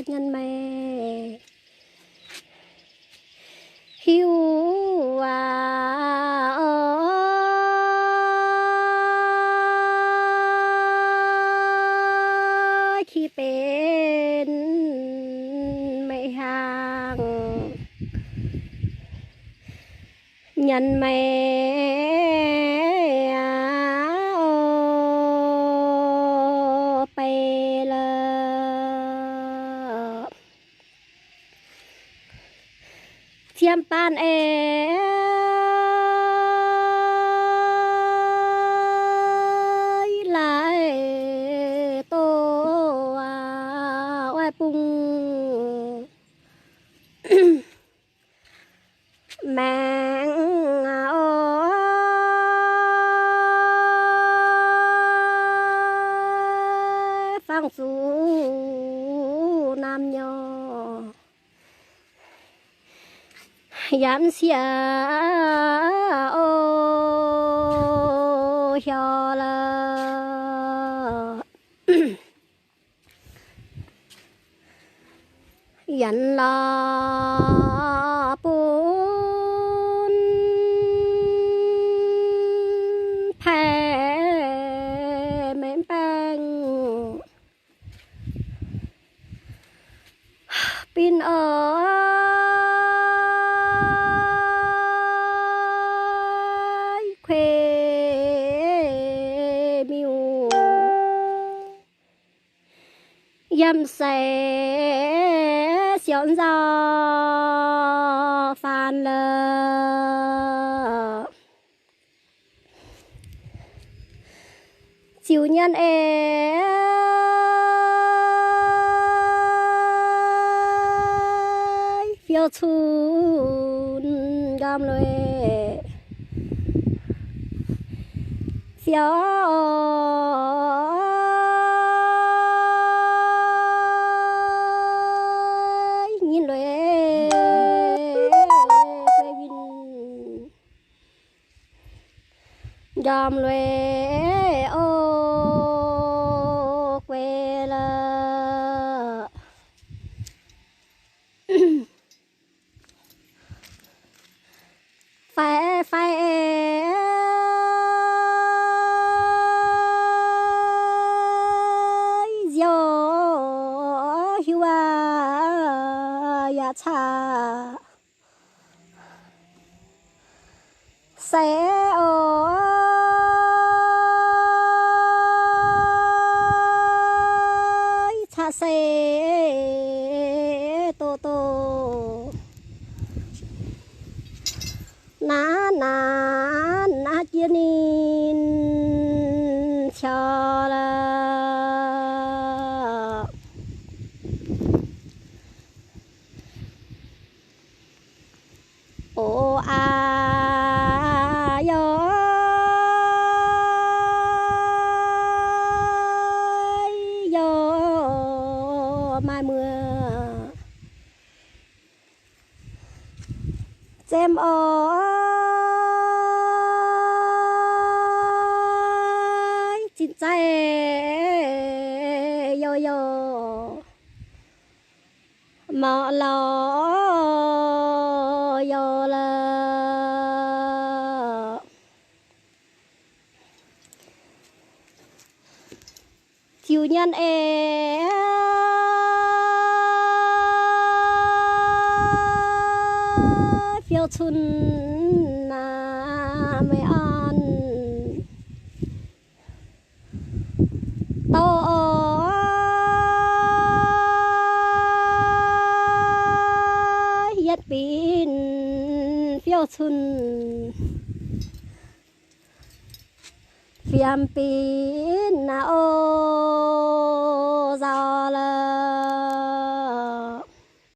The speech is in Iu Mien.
Nyanc meih hiuv aac, o, ki benx meih hnyangx. Nyanc meih aac, o, beiv lorqc. Ziemx baanh eix laaix doh oix bung maengx, o, fangx zuqc naamh nyorx. Yaac sieqv, o, hiuv lorqc. Yaac lorz bun paix meih baengh bin oix kuei miuc. Yiem seix siouc nzauh faanx lorqc. Ziux nyanc eix fiou cun njormh lueic. Fiou nyinc lueic guei winh. Njormh lueic o guei lorqc. Fai fai nziouv hiuv aac, yaac caqv seix oc, caqv seix doqc doqc. Naaiv naaiv naaiv jiex ninh ciaux lorqc. O aac, yaac yaac maaih muoz. Zemv oix zinh zaiv youh youh, mauv lauh youh lorqc. Ziux nyanc eix fiou cun naaiv meih an douh oix yietv binc fiou cun fiem binc naaiv oc.